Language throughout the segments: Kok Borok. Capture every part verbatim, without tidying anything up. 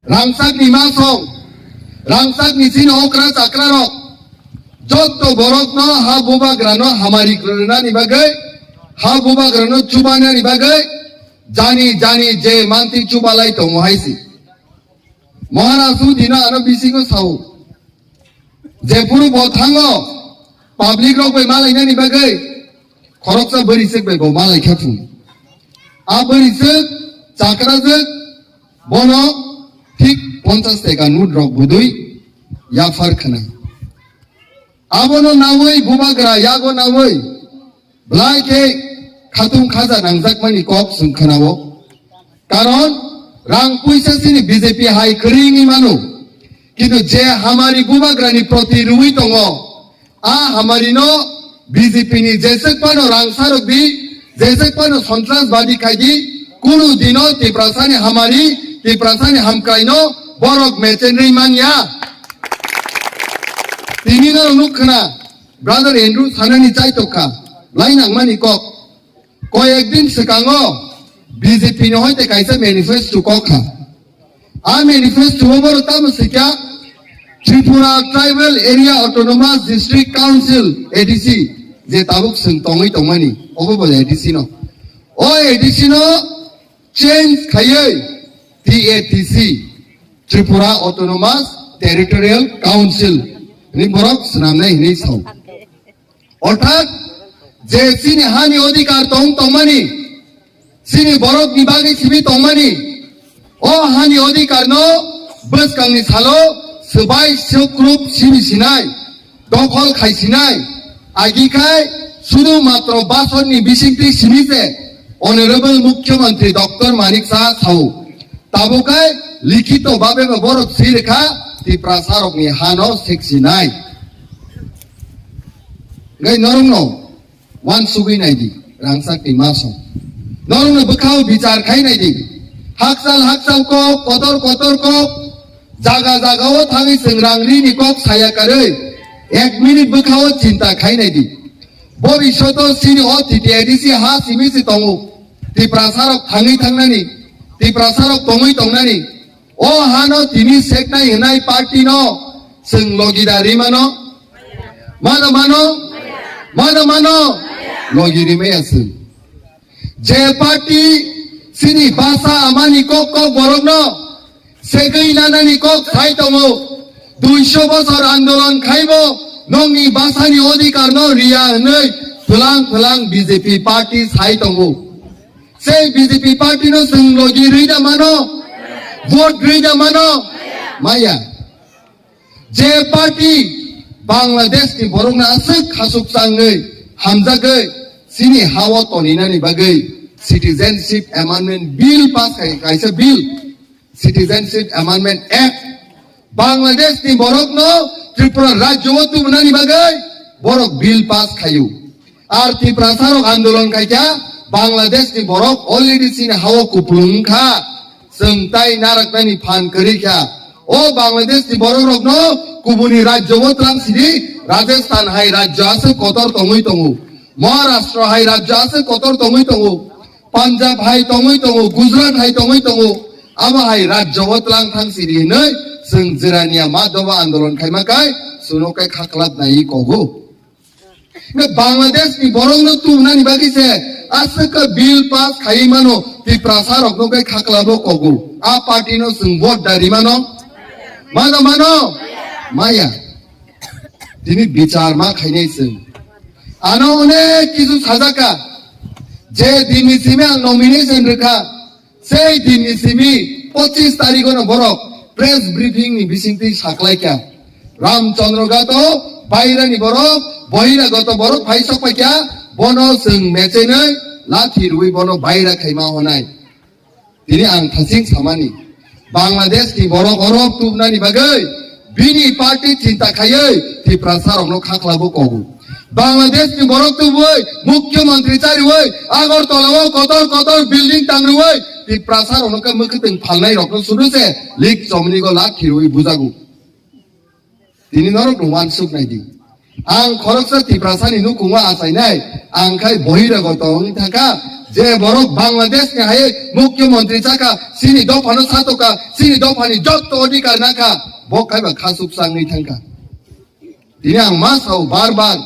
Rangchakni masong, rangchakni chini okra chakrarok, jotto borokno ha bubagrano hamari rwnani bagwi, ha bubagrano chubanani bagwi, jani jani je mantwi chubalai tongo hai si. Maharaj Sudhino ano bisingo sao, jephuru bo thango, public rok bai malainani bagwi, khoroksa bwrwi swk bai bo malai kha phung. A bwrwi swk, chakrajwk, bono thik ponchas teka note rok budui yaphar khna. Abono nawi bubagra yago nawi, belai khe khatung khaja nangjakmani kok chwng khnao. Karon rang puisa chini B J P hai kwrwi wngwi mano. Kintu je hamari bubagrani proti rwui tongo, a hamarino B J P ni jeswk phano rang sarok di, jeswk phano sontras badi khai di, kunu dino Tiprasani hamari, Tiprasani hamkraino borok mechenrwi manya. Tini norok nuk khna, Brother Andrew sanani chaitok kha, lai nangmani kok. Koyek din swkango B J P ni hoite kaisa manifesto kok kha. A manifesto o borok tamo swikha, Tripura Tribal Area Autonomous District Council, A D C, je tabuk swng tongwi tongmani, obo bo A D C no. O A D C no change khaiwi T A T C, Tripura Autonomous Territorial Council, ni borok swnamnai hinwi sao. Orthat je chini hani odhikar tong tongmani, chini borokni bagwi simi tongmani, o hani odhikarno bwskangni salo swbai swkrup simi sinai, dokhol khai sinai, agi khai sudu matro basonni bisingtwi simi se Honorable Mukhyamantri Doctor Manik Saha sao. Tabuk khai likhito babe ba borok swi rwkha Tiprasarokni hano sek sinai. Gai norokno wansugwi naidi, rangchakni masong. Norokno bwkhao bichar khai naidi. Hakchal hakchal kok, kotor kotor kok, jaga jagao thangwi chwng rang rini kok saya karwi, ek minute bwkhao chinta khai naidi. Bobishoto chini o T T A D C ha simi se tongo. Tiprasarok thangwi thangnani, Tiprasarok tongwi tongnani. O hano tini seknai hwnai party no chwng logi da rimano? Mano mano? Mano mano? Logi rimaya chwng. Je party chini basa amani kok kok borokno segwi nanani kok sai tongo. Duiso bosor andolon khaibo nongni basani odhikar no riya hwnwi phulang phulang B J P party sai tongo. Sei B J P party no chwng logi rwi da mano, vote rwi da mano, maya. Je party Bangladesh ni borok no aswk khasuk changwi hamjagwi chini hao toninani bagwi Citizenship Amendment Bill pass khai, kaisa bill, Citizenship Amendment Act, Bangladesh ni borok no Tripura rajyo o tubunani bagwi borok bill pass khayu. Ar Tiprasarok andolon khaikha, Bangladesh ni borok already chini hao kupulung wngkha, chwng tai naraknani phan kwrwi kha. O Bangladesh ni borok rokno kubuni rajyo o twlang sidi, Rajasthan hai rajyo aswk kotor tongwi tongo, Maharashtra hai rajyo aswk kotor tongwi tongo, Punjab hai tongwi tongo, Gujarat hai tongwi tongo, abo hai rajyo o twlang thang sidi hinwi chwng jirania ma doba andolon khaima kai suno kai khaklap nai kogo. Bangladesh ni borok no tubunani bagwi se aswk bill pass khai mano, Tiprasa rok no kai khaklabo kogo. A party no chwng vote da rimano? Mano mano? Maya. Tini bichar ma khainai chwng. Ano onek kisu sajaka. Je dini simi ang nomination rwkha. Sei dinni simi pochis tarikh no borok press briefing ni bisingtwi saklaikha, Ramchandra Gato bairani borok, Bohiragoto borok phai sokpaikha, bono chwng mechenwi lathi rwi bono baira khaima honai. Tini ang thasing samani, Bangladesh ni borok oro tubnani bagwi bini party chinta khaiwi Tiprasa rokno khaklabo kogo. Bangladesh ni borok tubui Mukhyamantri chariui Agartala o kotor kotor building tangrui Tiprasa rokno khe mwkhwtwng phalnai rokno sudu se lik chomni go lak khirui bujago. Tini norok no wansuk nai di. Ang khoroksa Tiprasa ni nukhungo achainai, ang khai Bohiragoto wng thangkha, Je borok Bangladesh ni hai mukhyamantri chakha, chini dophano satoka, chini dophani jotto odhikar nakha, bo khaiba khasuk changwi thangkha. Tini ang ma sao bar bar,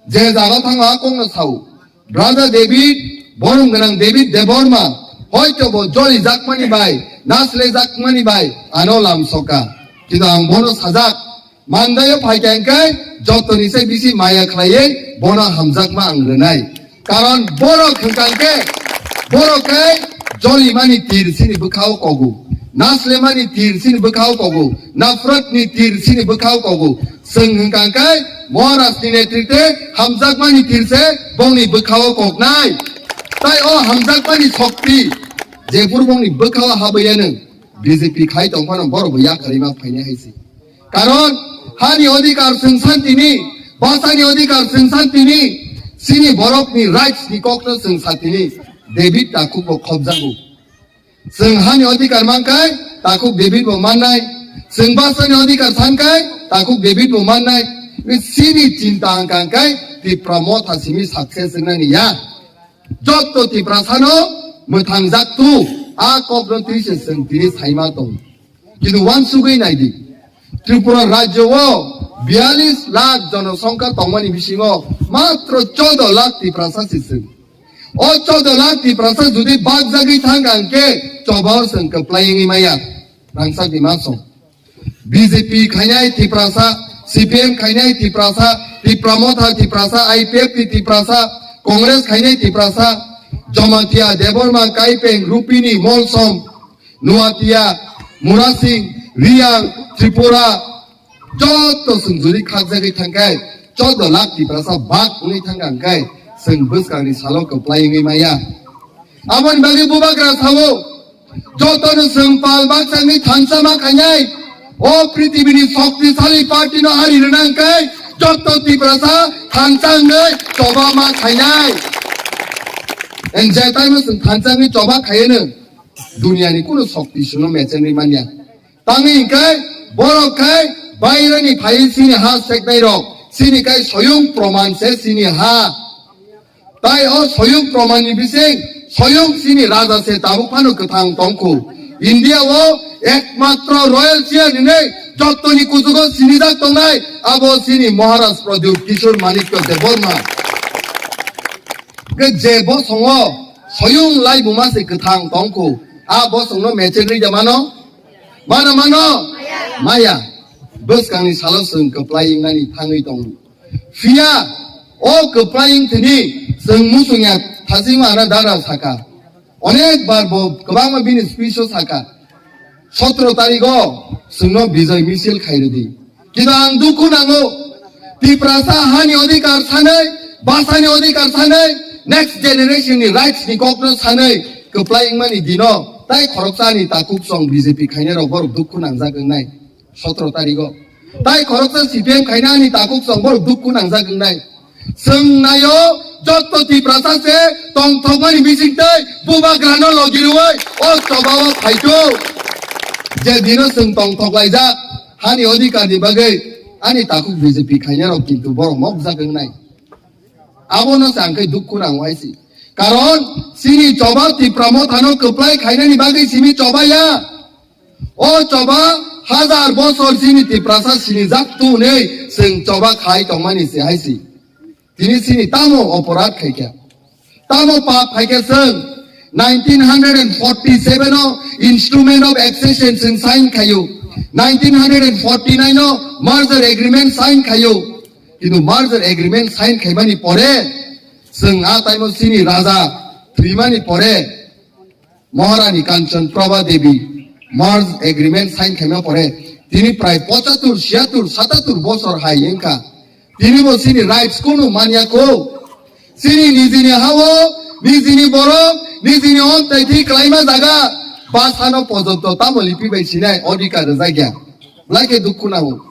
je jaga thango a kokno sao. Brother David, borom gwnang David Debbarma, hoito bo joli jakmani bai, nasle jakmani bai, ano lam soka. Kintu ang bono sajak, mandaio phaikha hwnkhe, jotoni se bisi maya khlaiwi, bono hamjakma ang rwnai. Karon borok hwnkha khe, borok khe jolimani tir chini bwkhao kogo, naslemani tir chini bwkhao kogo, nafratni tir chini bwkhao kogo. Chwng hwnkha khe Maharajni netritwe hamjakmani tir se bongni bwkhao koknai. Tai o hamjakmani shokti jephuru bongni bwkhao habwi anw B J P khai tong phano borok bo yakarwi ma phainai hai se. Karon hani odhikar chwng santini, bwsani odhikar chwng santini, chini borokni rights ni kokno chwng santini, David takhuk bo khobjago. Chwng hani odhikar mankhai, takhuk David bo mannai. Chwng bwsani odhikar sankhai, takhuk David bo mannai. Chini chinta hwnkha khe Tipra Motha simi success wngnani ya. Jotto Tiprasano mwthangjak tu, a kokno twi se chwng tini saima tong. Kintu uansugwi naidi, Tripura rajyo o biyalish lakh jonosongkha tongmani bisingo matro choudo lakh Tiprasa se chwng. O choudo lakh Tiprasa jodi bakjagwi thang ang khe chobao chwng kwplai wngwi maya. Rangchakni ma song. B J P khainai Tiprasa, C P M khainai Tiprasa, Tipra Motha Tiprasa, I P F ni Tiprasa, Congress khainai Tiprasa, Jamatia, Debbarma, Kaipeng, Rupini, Molsom, Nuatia, Murasing, Riyang, Tripura, joto chwng jodi khakjagwi thangkhai, choudo lakh Tiprasa bak wngwi thangkha hwnkhe, chwng bwskangni salo kwplai wngwi maya. Aboni bagwi bubagra sao, jotono chwng pal baksa wngwi thansa ma khainai, o prithibini shoktisali party no ari rwna hwnkhe, joto Tiprasa thansa wngwi choba ma khainai. Enjetaino chwng thansa wngwi choba khaieno, duniani kuno shokti chwngno mechenwi manya. Tangwi hwnkhe borok khai bairani phaiwi chini ha seknairok, chini khai soyung proman se chini ha. Tai o soyung promanni bising soyung chini raja se tabuk phano kwthang tongkhu. India o ekmatro royal chair hinwi jottoni kuchugo sinijak tongnai abo chini Maharaj Pradyut Kishore Manikya Debbarma. Khe je bosongo soyung laibuma se kwthang tongkhu, a bosongno mechenwi da mano? Mano, mano? Maya. Bwskangni salo chwng kwplai wngnani thangwi tongo. Phiya o kwplai wngthini chwng muchungya thachingma ano dara saka. Onek bar bo kwbangma bini speech o saka. Sotro tarigo chwngno Bijoy misil khairwdi. Kintu ang dukhu nango. Tiprasa hani odhikar sanai, bwsani odhikar sanai, next generation ni rights ni kokno sanai, kwplai wngmani dino, tai khoroksa ni takhuk song B J P khainai rok borok dukhu nangjak wngnai. Sotro tarigo. Tai khoroksa C P M khaina ani takhuk song borok dukhu nangjak wngnai. Chwng naio, jotto Tiprasa se tongthokmani bising tei bubagrano logi rwui o chobao phaito. Je dino chwng tongthok laijak, hani odhikar ni bagwi ani takhuk B J P khaina rok kintu borok mokjak wngnai. Abono se ang khe dukhu nang waisi. Karon chini choba Tipra Mothano kwplai khainani bagwi simi choba ya. O choba hazar bosor chini Tiprasa sinijak tu hwnwi chwng choba khai tongmani se hai si. Tini chini tamo oporad khaikha? Tamo pap khaikha chwng? Nineteen hundred and forty-seven o Instrument of Accession chwng sign khaio. Nineteen hundred and forty-nine o Merger Agreement sign khaio. Kintu Merger Agreement sign khaimani pore chwng a time o chini raja thwimani pore Maharani Kanchan Prabha Devi Merge Agreement sign khaima pore tini prai pochatur, siyatur, satatur bosor hai wngkha. Tini bo chini rights kunu manya kho. Chini nijini hao, nijini borok, nijini omtai thwi klaima jaga bwsano pojonto tamo lipi bai sinai odhikar rwjakya. Belai khe dukhu nango.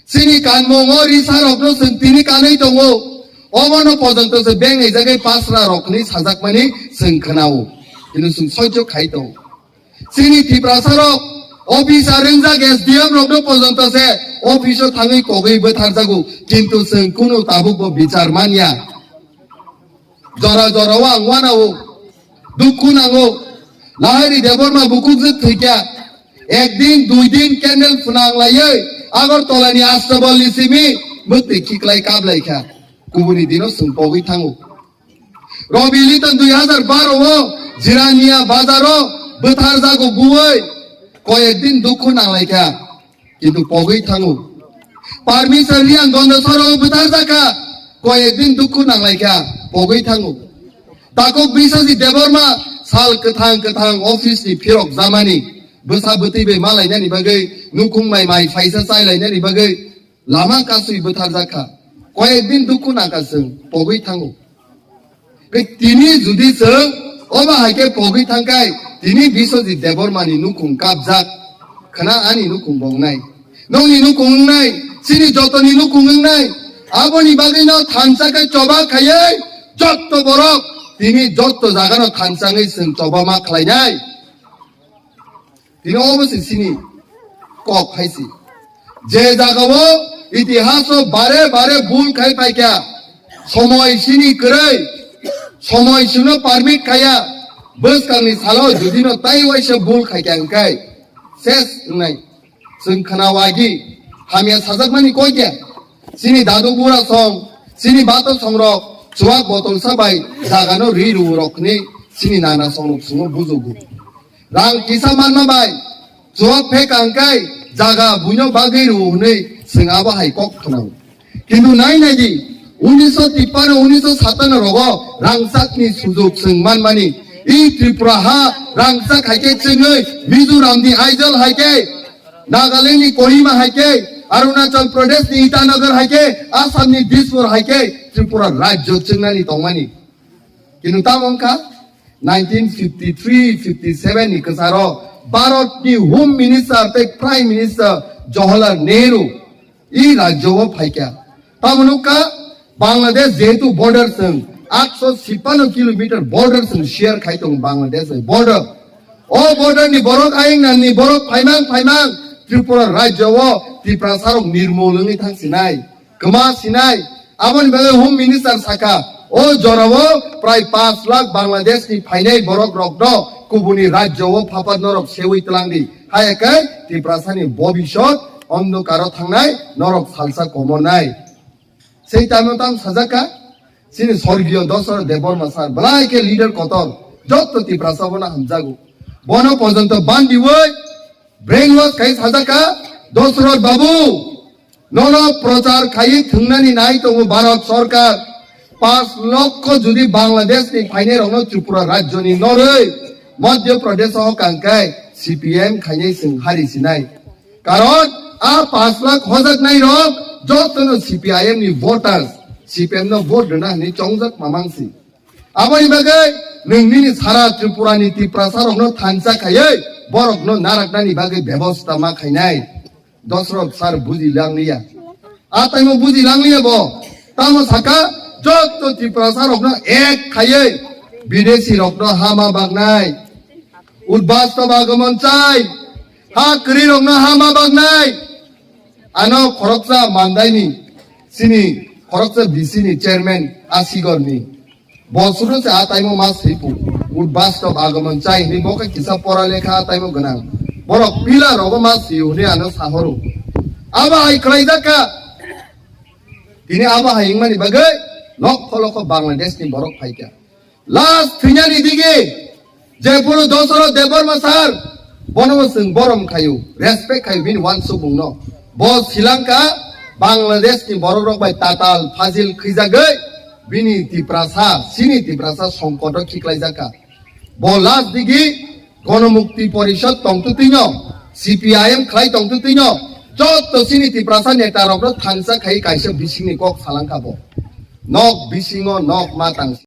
Chini kanmung o risa rokno chwng tini kanwi tongo. Obono pojonto se beng ni jagwi pasra rokni sajakmani chwng khwnao. Tini chwng soijo khai tongo. Chini Tiprasa rok office a ringjak S D M rokno pojonto se office o thangwi kogwi bwtharjago. Kintu chwng kunu tabuk bo bichar manya. Jora jora o ang wanao. Dukhu nango. Lahari Debbarma bukuk jwk thwikya. Ekdin, duidin candle phwnang laiwi Agartala ni Astabal ni simi mwtwi khiklai kablai kha. Kubuni dino chwng pogwi thango. Robi Liton dui hazar baro o Jirania bazar o bwthar jago buwi koyek din dukhu nanglai kha. Kintu pogwi thango. Parmeswar Riang Gondasoro bwthar jakha, koyek din dukhu nanglai kha, pogwi thango. Takhuk Biswajit Debbarma sal kwthang kwthang office ni phirok jamani, bwsa bwtwi bai malainani bagwi, nukhung mai mai phaisa chailainani bagwi lama kasui bwthar jakha, koyek din dukhu nangkha chwng, pogwi thango. Tei tini judi chwng obo hai khe pogwi thangkhai, tini Biswajit Debbarmani nukhung kapjak, khwna ani nukhung bo wngnai, nokni nukhung wngnai, chini jotoni nukhung wngnai. Aboni bagwino thansa khe choba khaiwi jotto borok tini jotto jagano thansangwi chwng choba ma khlainai. Tini obo se chini kok hai se. Je jagao itihaso bare bare bul khai paikha, somoi sini kwrwi, somoi sino permit khaya, bwskangni salo judino tai waisa bul khaikha hwnkhe ses wngnai. Chwng khna wagi hamya sajakmani koi khe. Chini dadu bura song, chini bato songrok, chuwak botolsa bai jagano ri rw rok hwnwi chini nana songrok chwngno bujugo. Rang kisa manma bai chuwak phek ang kai jaga buino bagwi rw hwnwi chwng abo hai kok khwnao. Kintu nai nai di, unisho tipano, unisho satano rogo rangchakni sujuk chwng manmani. I Tripura ha rangchak hai khe chwngwi Mizoramni Aizawl hai khe Nagalandni Kohima hai khe, Arunachal Pradeshni Itanagar hai khe, Assamni Dispur hai khe Tripura rajyo chwngnani tongmani. Kintu tamo wngkha nineteen fifty-three fifty-seven ni kwcharo Bharatni Home Minister tei Prime Minister Jawaharlal Nehru i rajyo o phaikha. Tamo nukha, Bangladesh jehetu border chwng aksho chhippanno kilometer border chwng share khai tongo Bangladesh bai border. O border ni borok ayang nani borok phaimang phaimang Tripura rajyo o Tiprasa rok nirmol wngwi thang sinai, kwma sinai. Aboni bagwi Home Minister sakha, o jorao prai pash lakh Bangladesh ni phainai borok rokno kubuni rajyo o phapat norok sewi twlang di. Haya khe Tiprasa ni bobisot ondokaro thangnai, norok salsa komornai. Sei time o tamo sajak kha, chini sorgiyo Dosaro Debbarma sir, belai khe leader kotor, jotto Tiprasa bono hamjago. Bono porjonto bandiwi brainwash khai sajak kha, Dosaro babu, nono prochar khai thwngnani nai tongo Bharat Sarkar, pash lokho jodi Bangladesh ni phainai rokno Tripura rajyo ni norwi Madhya Pradesh o kangkai C P M khainai chwng hari sinai. Karon a pash lakh hojaknai rok jotono C P I M ni voters, C P M no vote rwna hwnwi chongjak mamang si. Aboni bagwi nwng nini sara Tripura ni Tiprasa rokno thansa khaiwi borokno naraknani bagwi bebosta ma khainai. Dosrok sir buji langliya. A taimo buji langliya bo. Tamo saka joto Tiprasa rokno ek khaiwi bidesi rokno hama bagnai. Udbastw agomon chai. Ha kwrwi rokno hama bagnai. Ano khoroksa mandaini sini khoroksa bisini chairman a sigorni. Bo sudo se a taimo ma sipu. Udbastw agomon chai hini bo khe kisa pora lekha a taimo gwnang. Borok pila rogo ma siyo hini ano sahoro. Abo hai khlaijak kha. Tini abo hai wngmani bagwi lokho lokho Bangladesh ni borok phaikha. Last thwinani digi je phuru Dosaro Debbarma sir, bono bo chwng borom khayu, respect khayu bini wansukmungno. Bo silangka Bangladesh ni borok rok bai tatal phajil khwijagwi bini Tiprasa, sini Tiprasa songkoto khiklaijakha. Bo last digi Gonomukti Porishad tongtwtwino, C P I M khlai tongtwtwino, jotto sini Tiprasa neta rokno thansa khai kaisa bisingni kok salangkha bo. Nok bisingo nok ma tang